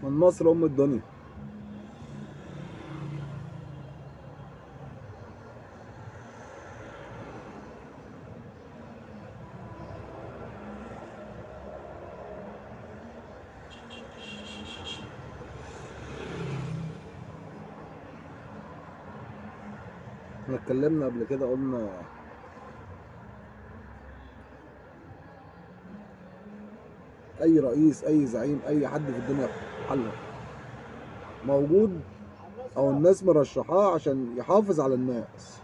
من مصر ام الدنيا. احنا اتكلمنا قبل كده، قلنا اي رئيس، اي زعيم، اي حد في الدنيا حلها موجود او الناس مرشحاه عشان يحافظ على الناس.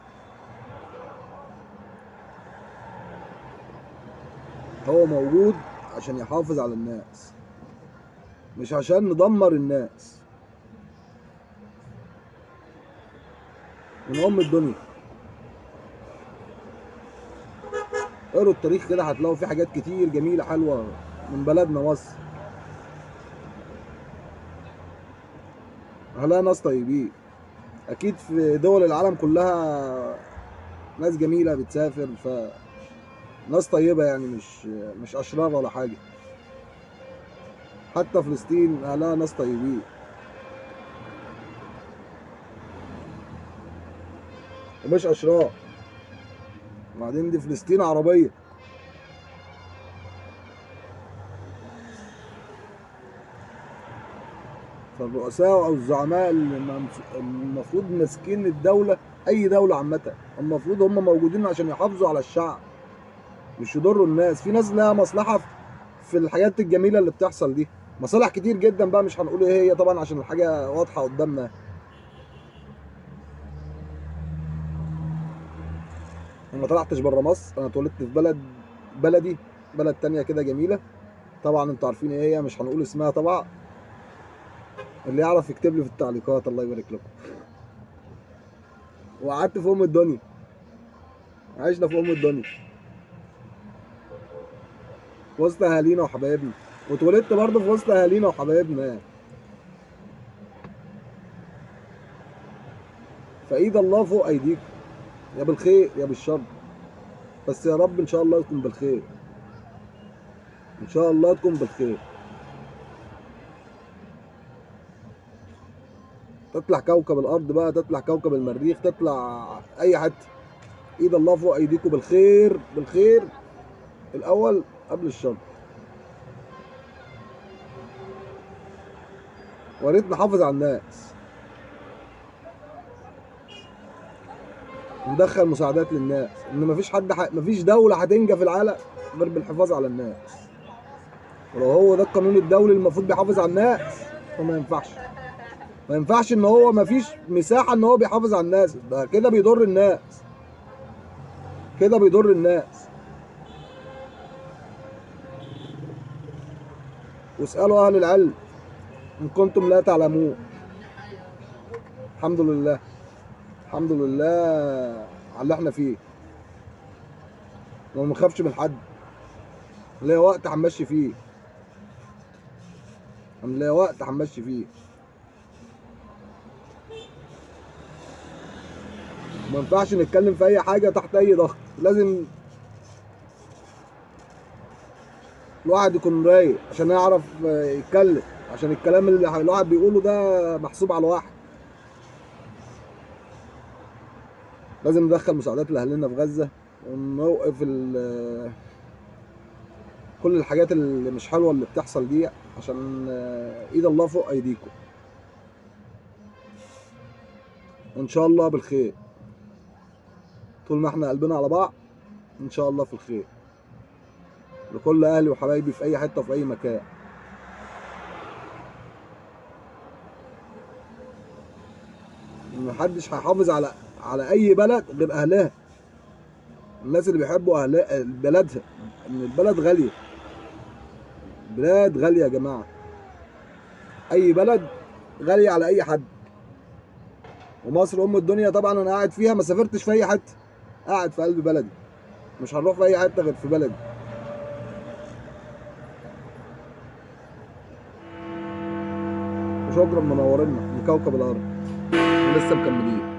هو موجود عشان يحافظ على الناس، مش عشان ندمر الناس. من ام الدنيا. اقروا التاريخ كده، هتلاقوا في حاجات كتير جميلة حلوة من بلدنا مصر. اهلها ناس طيبين، اكيد في دول العالم كلها ناس جميلة بتسافر، ف ناس طيبة يعني، مش اشرار ولا حاجة. حتى فلسطين اهلها ناس طيبين. ومش اشرار. وبعدين دي فلسطين عربية. فالرؤساء او الزعماء اللي المفروض ماسكين الدولة، اي دولة عامة، المفروض هم موجودين عشان يحافظوا على الشعب، مش يضروا الناس. في ناس لها مصلحة في الحاجات الجميلة اللي بتحصل دي، مصالح كتير جدا بقى، مش هنقول ايه هي طبعا عشان الحاجة واضحة قدامنا. انا ما طلعتش بره مصر، انا اتولدت في بلد، بلدي، بلد تانية كده جميلة، طبعا انتوا عارفين ايه هي، مش هنقول اسمها طبعا. اللي يعرف يكتب لي في التعليقات، الله يبارك لكم. وقعدت في ام الدنيا، عشنا في ام الدنيا في وسط اهالينا وحبايبنا، واتولدت برضه في وسط اهالينا وحبايبنا يعني. فايد الله فوق ايديكم، يا بالخير يا بالشر، بس يا رب ان شاء الله تكون بالخير، ان شاء الله تكون بالخير. تطلع كوكب الارض بقى، تطلع كوكب المريخ، تطلع اي حتة، ايد الله فوق ايديكم بالخير، بالخير الاول قبل الشر. وريت نحافظ على الناس، ندخل مساعدات للناس، ان مفيش حد مفيش دولة هتنجح في العالم غير بالحفاظ على الناس. ولو هو ده القانون الدولي المفروض بيحافظ على الناس، فما ينفعش، ما ينفعش ان هو مفيش مساحة ان هو بيحافظ على الناس، ده كده بيضر الناس، كده بيضر الناس. واسألوا اهل العلم ان كنتم لا تعلمون. الحمد لله، الحمد لله على اللي احنا فيه، وما بنخافش من حد. ليا وقت هنمشي فيه، ليا وقت هنمشي فيه. ما ينفعش نتكلم في اي حاجة تحت اي ضغط، لازم الواحد يكون رايق عشان يعرف يتكلم، عشان الكلام اللي الواحد بيقوله ده محسوب على الواحد. لازم ندخل مساعدات لاهلنا في غزة، ونوقف كل الحاجات اللي مش حلوة اللي بتحصل دي، عشان ايد الله فوق ايديكم. وان شاء الله بالخير، طول ما احنا قلبنا على بعض ان شاء الله في الخير. لكل اهلي وحبايبي في اي حتة وفي اي مكان. محدش هيحافظ على اي بلد غير اهلها، الناس اللي بيحبوا اهلها بلدها. ان البلد غالية، بلاد غالية يا جماعة، اي بلد غالية على اي حد. ومصر ام الدنيا طبعا انا قاعد فيها، ما سافرتش في اي حتة، قاعد في قلب بلدي، مش هنروح في اي حتة غير في بلدي. وشكرا منورنا من كوكب الارض، ولسه مكملين.